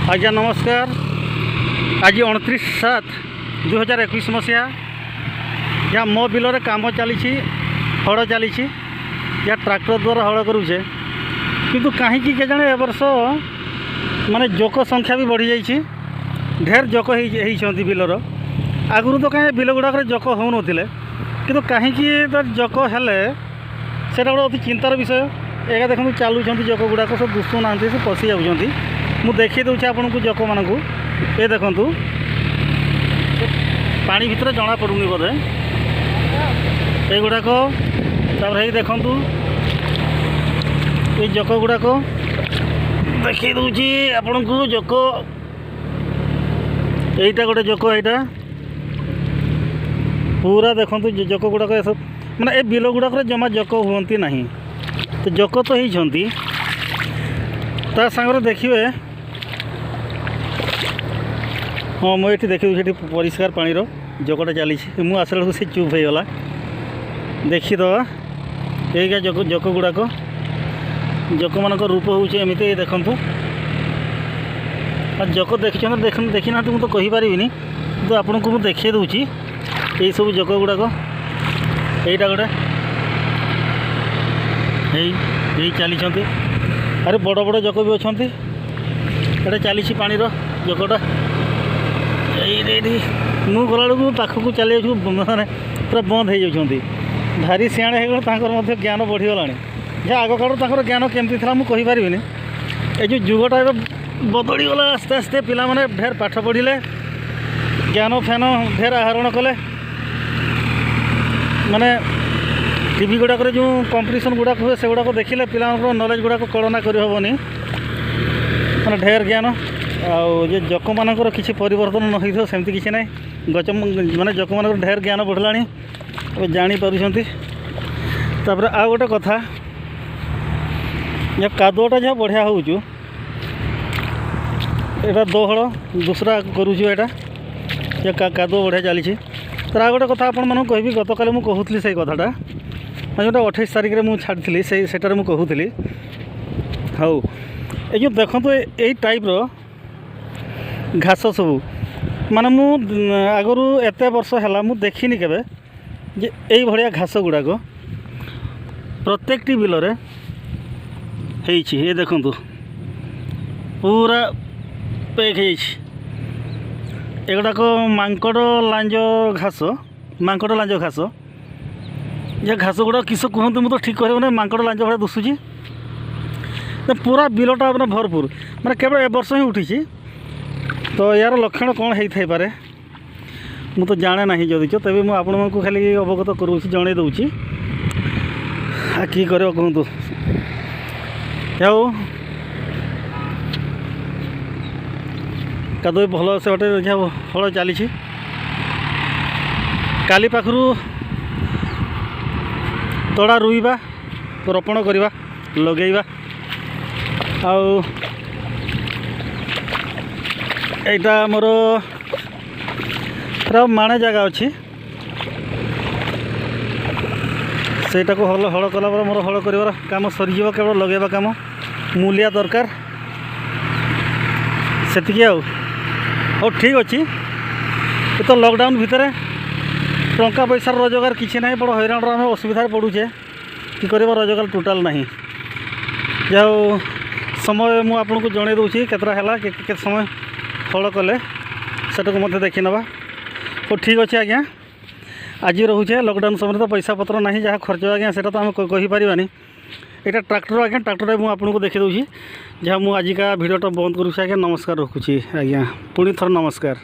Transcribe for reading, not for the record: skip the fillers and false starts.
ଆଜ୍ଞା ନମସ୍କାର। ଆଜି 29/7/2021 ମସିହା। ଯାହା ମୋ ବିଲରେ କାମ ଚାଲିଛି, ହଳ ଚାଲିଛି। ଯାହା ଟ୍ରାକ୍ଟର ଦ୍ୱାରା ହଳ କରୁଛେ, କିନ୍ତୁ କାହିଁକି କେଜାଣି ଏ ବର୍ଷ ମାନେ ଜୋକ ସଂଖ୍ୟା ବି ବଢ଼ିଯାଇଛି। ଢେର ଜୋକ ହେଇଛନ୍ତି ବିଲର। ଆଗରୁ ତ କାହିଁ ବିଲ ଗୁଡ଼ାକରେ ଜୋକ ହେଉନଥିଲେ, କିନ୍ତୁ କାହିଁକି ତ ଜୋକ ହେଲେ, ସେଇଟା ଗୋଟେ ଅତି ଚିନ୍ତାର ବିଷୟ। ଏଇଟା ଦେଖନ୍ତୁ, ଚାଲୁଛନ୍ତି ଜୋକ ଗୁଡ଼ାକ ସବୁ, ଦୁଶୁନାହାନ୍ତି, ସେ ପଶି ଯାଉଛନ୍ତି। ମୁଁ ଦେଖେଇ ଦେଉଛି ଆପଣଙ୍କୁ ଜୋକମାନଙ୍କୁ। ଏ ଦେଖନ୍ତୁ, ପାଣି ଭିତରେ ଜଣାପଡ଼ୁନି ବୋଧେ ଏଗୁଡ଼ାକ। ତାପରେ ହେଇ ଦେଖନ୍ତୁ, ଏଇ ଜୋକ ଗୁଡ଼ାକ ଦେଖେଇ ଦେଉଛି ଆପଣଙ୍କୁ ଜୋକ। ଏଇଟା ଗୋଟେ ଜୋକ। ଏଇଟା ପୁରା ଦେଖନ୍ତୁ ଜୋକ ଗୁଡ଼ାକ ଏସବୁ। ମାନେ ଏ ବିଲ ଗୁଡ଼ାକରେ ଜମା ଜୋକ ହୁଅନ୍ତି ନାହିଁ, ତ ଜୋକ ତ ହେଇଛନ୍ତି। ତା ସାଙ୍ଗରେ ଦେଖିବେ, ହଁ, ମୁଁ ଏଠି ଦେଖିବି, ସେଠି ପରିଷ୍କାର ପାଣିର ଜୋକଟା ଚାଲିଛି। ମୁଁ ଆସିଲା ବେଳକୁ ସେ ଚୁପ୍ ହେଇଗଲା। ଦେଖିଦେବା ଏଇକା ଜୋକ, ଜୋକ ଗୁଡ଼ାକ। ଜୋକମାନଙ୍କ ରୂପ ହେଉଛି ଏମିତି, ଏଇ ଦେଖନ୍ତୁ। ଆଉ ଜୋକ ଦେଖିଛନ୍ତି, ଦେଖିନାହାନ୍ତି, ମୁଁ ତ କହିପାରିବିନି, କିନ୍ତୁ ଆପଣଙ୍କୁ ମୁଁ ଦେଖାଇ ଦେଉଛି ଏଇସବୁ ଜୋକ ଗୁଡ଼ାକ। ଏଇଟା ଗୋଟେ, ଏଇ ଏଇ ଚାଲିଛନ୍ତି। ଆରେ, ବଡ଼ ବଡ଼ ଜୋକ ବି ଅଛନ୍ତି। ଏଇଟା ଚାଲିଛି ପାଣିର ଜୋକଟା। ଏଇ ଏଇଠି ମୁଁ ଗଲାବେଳକୁ ପାଖକୁ ଚାଲି ଯାଉଛୁ, ମାନେ ପୁରା ବନ୍ଦ ହେଇଯାଉଛନ୍ତି। ଭାରି ସିଆଣେ ହେଇଗଲେ, ତାଙ୍କର ମଧ୍ୟ ଜ୍ଞାନ ବଢ଼ିଗଲାଣି। ଯେ ଆଗ କାଳରୁ ତାଙ୍କର ଜ୍ଞାନ କେମିତି ଥିଲା, ମୁଁ କହିପାରିବିନି। ଏ ଯେଉଁ ଯୁଗଟା ଏବେ ବଦଳିଗଲା ଆସ୍ତେ ଆସ୍ତେ, ପିଲାମାନେ ଢେର ପାଠ ପଢ଼ିଲେ, ଜ୍ଞାନ ଫ୍ୟାନ ଢେର ଆହରଣ କଲେ। ମାନେ ଟିଭି ଗୁଡ଼ାକରେ ଯେଉଁ କମ୍ପିଟିସନ୍ ଗୁଡ଼ାକ ହୁଏ, ସେଗୁଡ଼ାକ ଦେଖିଲେ ପିଲାମାନଙ୍କର ନଲେଜ ଗୁଡ଼ାକ କଳନା କରିହେବନି, ମାନେ ଢେର ଜ୍ଞାନ। ଆଉ ଯେ ଜୋକମାନଙ୍କର କିଛି ପରିବର୍ତ୍ତନ ନ ହେଇଥିବ, ସେମିତି କିଛି ନାହିଁ। ଗଛ ମାନେ ଜୋକମାନଙ୍କର ଢେର ଜ୍ଞାନ ବଢ଼ିଲାଣି, ଏବେ ଜାଣିପାରୁଛନ୍ତି। ତାପରେ ଆଉ ଗୋଟେ କଥା ଯେ କାଦୁଅଟା ଯାହା ବଢ଼ିଆ ହେଉଛୁ। ଏଇଟା ଦୋହଳ ଦୁସରା କରୁଛୁ। ଏଇଟା ଯେ କାଦୁଅ ବଢ଼ିଆ ଚାଲିଛି। ତାର ଆଉ ଗୋଟେ କଥା ଆପଣମାନଙ୍କୁ କହିବି। ଗତକାଲି ମୁଁ କହୁଥିଲି ସେଇ କଥାଟା, ମାନେ ଯେଉଁଟା 28 ତାରିଖରେ ମୁଁ ଛାଡ଼ିଥିଲି, ସେଟାରେ ମୁଁ କହୁଥିଲି। ହଉ, ଏ ଯେଉଁ ଦେଖନ୍ତୁ, ଏଇ ଟାଇପ୍ର ଘାସ ସବୁ, ମାନେ ମୁଁ ଆଗରୁ ଏତେ ବର୍ଷ ହେଲା ମୁଁ ଦେଖିନି କେବେ ଯେ ଏଇଭଳିଆ ଘାସ ଗୁଡ଼ାକ ପ୍ରତ୍ୟେକଟି ବିଲରେ ହେଇଛି। ଏ ଦେଖନ୍ତୁ, ପୁରା ପେକ୍ ହେଇଯାଇଛି। ଏଗୁଡ଼ାକ ମାଙ୍କଡ଼ ଲାଞ୍ଜ ଘାସ, ମାଙ୍କଡ଼ ଲାଞ୍ଜ ଘାସ। ଯେ ଘାସ ଗୁଡ଼ାକ କିସ କୁହନ୍ତି, ମୁଁ ତ ଠିକ୍ କହିବି, ମାଙ୍କଡ଼ ଲାଞ୍ଜ ଭଳିଆ ଦୁଶୁଛି। ତ ପୁରା ବିଲଟା ମାନେ ଭରପୁର, ମାନେ କେବଳ ଏ ବର୍ଷ ହିଁ ଉଠିଛି। ତ ଏହାର ଲକ୍ଷଣ କ'ଣ ହେଇଥାଇପାରେ, ମୁଁ ତ ଜାଣେ ନାହିଁ ଯଦିଚ, ତେବେ ମୁଁ ଆପଣମାନଙ୍କୁ ଖାଲି ଅବଗତ କରୁଛି, ଜଣେଇ ଦେଉଛି। ଆଉ କି କରିବ କୁହନ୍ତୁ? ଆଉ କାଦୁଅ ଭଲ ସେ ଗୋଟେ ଯାହା ହଳ ଚାଲିଛି। କାଲି ପାଖରୁ ତଳା ରୋଇବା, ରୋପଣ କରିବା, ଲଗେଇବା। ଆଉ ଏଇଟା ଆମର ପୁରା ମାଣେ ଜାଗା ଅଛି। ସେଇଟାକୁ ହଳ ହଳ କଲା ପରେ ମୋର ହଳ କରିବାର କାମ ସରିଯିବ। କେବଳ ଲଗେଇବା କାମ, ମୂଲିଆ ଦରକାର ସେତିକି। ଆଉ ହଉ, ଠିକ୍ ଅଛି। ଏ ତ ଲକଡାଉନ୍ ଭିତରେ ଟଙ୍କା ପଇସାର ରୋଜଗାର କିଛି ନାହିଁ। ବଡ଼ ହଇରାଣର ଆମେ ଅସୁବିଧାରେ ପଡ଼ୁଛେ। କି କରିବା, ରୋଜଗାର ଟୋଟାଲ୍ ନାହିଁ। ଯାଉ ସମୟ ମୁଁ ଆପଣଙ୍କୁ ଜଣାଇ ଦେଉଛି କେତେଟା ହେଲା, କେତେ ସମୟ ହଳ କଲେ, ସେଟାକୁ ମଧ୍ୟ ଦେଖିନେବା। ହଉ, ଠିକ୍ ଅଛି ଆଜ୍ଞା, ଆଜି ରହୁଛେ। ଲକଡାଉନ୍ ସମୟରେ ତ ପଇସା ପତ୍ର ନାହିଁ, ଯାହା ଖର୍ଚ୍ଚ ଆଜ୍ଞା ସେଇଟା ତ ଆମେ କହିପାରିବାନି। ଏଇଟା ଟ୍ରାକ୍ଟର ଆଜ୍ଞା, ଟ୍ରାକ୍ଟରଟା ମୁଁ ଆପଣଙ୍କୁ ଦେଖିଦେଉଛି। ଯାହା ମୁଁ ଆଜିକା ଭିଡ଼ିଓଟା ବନ୍ଦ କରୁଛି ଆଜ୍ଞା। ନମସ୍କାର, ରଖୁଛି ଆଜ୍ଞା। ପୁଣି ଥରେ ନମସ୍କାର।